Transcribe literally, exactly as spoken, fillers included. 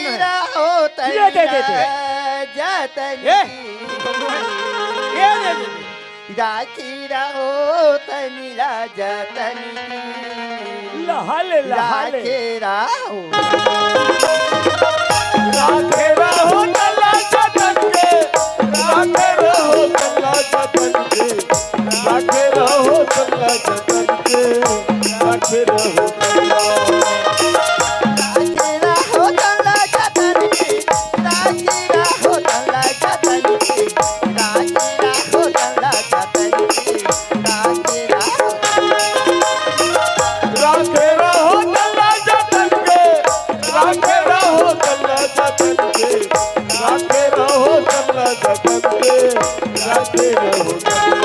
रहो तनी ये दे, दे, दे। ला जतन ए। की। ये दे, दे, दे। राखे रहो तनी ला जतन की। लहा ले, लहा ले। राखे रहो। राखे रहो तनी ला जतन के। राखे रहो तनी ला जतन के। राखे रहो तनी ला जतन के। राखे रहो तनी ला। राखे रहो तनी ला जतन के। राखे रहो तनी ला जतन के। राखे रहो तनी ला जतन के। राखे रहो। राखे रहो तनी ला जतन के। राखे रहो तनी ला जतन के। राखे रहो तनी ला जतन के। राखे रहो तनी ला।